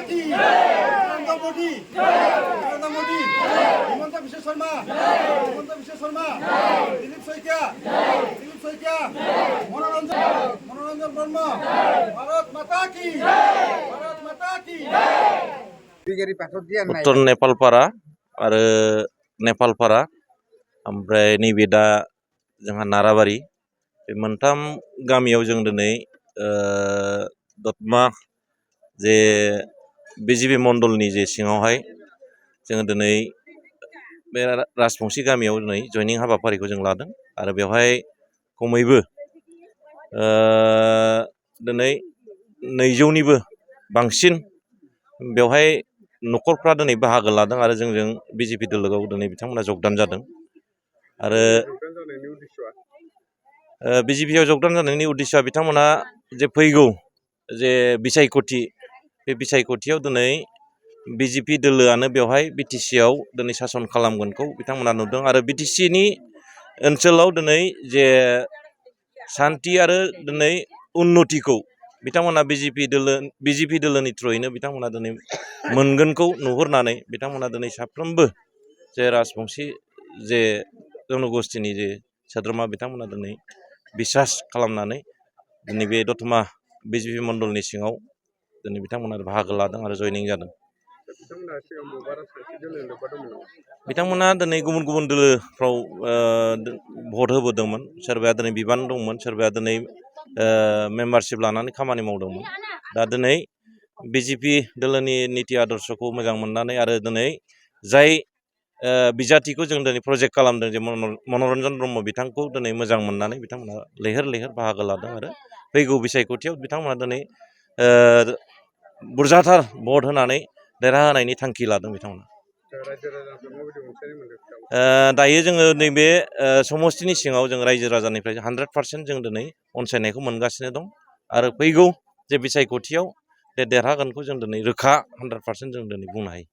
की नरेंद्र मोदी हिमंत विश्व शर्मा दिलीप शैकिया मनोरंजन वर्मा भारत माता की उत्तर नेपालपारा आरो नेपालपारा ओमफ्राय नैबे दा जोंहा नाराबारि बे मोनथाम गामियाव जों दिनै दतमा जे बिजिपि मण्डलनि जे सिङावहाय जोङो दिनै बे राजबंसि गामियाव दिनै जयनिं हाबाफारिखौ जों लादों आरो बेवहाय खमैबो दिनै 200निबो बांसिन बेवहाय न'खरफ्रा दिनै बाहागो लादों आरो जोंजों बिजेपि दोलोआव दिनै बिथांमोना जगदान जादों आरो बिजेपिआव जगदान जानायनि उद्देश्यआ बिथांमोना जे फैगौ जे बिसायख'थि बे बिसायख'थियाव दिनै बिजेपि दोलोआनो बेवहाय बिटिसिआव दिनै सासन खालामगोनखौ बिथांमोना नुदों आरो बिटिसिनि ओनसोलाव दिनै जे सान्थि आरो दिनै उन्नतिखौ बिथांमोना बिजेपि दोलोनि थ्रुयैनो बिथांमोना दिनै मोनगोनखौ नुहुरनानै बिथांमोना दिनै साफ्रोमबो जे राजबंसि जे जनगोष्ठीनि जे सोद्रोमा बिथांमोना दिनै बिसास खालामनानै दिनै बे दतमा बिजेपि मण्डलनि सिङाव दिनै बिथांमोना बाहागो लादों आरो जयनिं जादों। बिथांमोना दिनै गुबुन गुबुन दोलोफ्राव भट होबोदोंमोन, सोरबाया दिनै बिबान दंमोन, सोरबाया दिनै मेम्बारशिप लानानै खामानि मावदोंमोन। दा दिनै बिजेपि दोलोनि निति आदर्शखौ मोजां मोननानै आरो दिनै जाय बिजाथिखौ जों दिनै प्रजेक्ट खालामदों जे मनोरन्जन ब्रह्म बिथांखौ दिनै मोजां मोननानै बिथांमोना लैहोर बाहागो लादों आरो फैगौ बिसायख'थियाव बिथांमोना दिनै बुरजाथार भट होनानै देरहाहोनायनि थांखि लादों बिथांमोना। दायो जोङो नैबे समस्तिनि सिङाव जों रायजो राजानिफ्राय 100% जों दिनै अनसायनायखौ मोनगासिनो दं आरो फैगौ जे बिसायख'थियाव देरहागोनखौ जों दिनै रोखा 100% जों दिनै बुंनो हायो।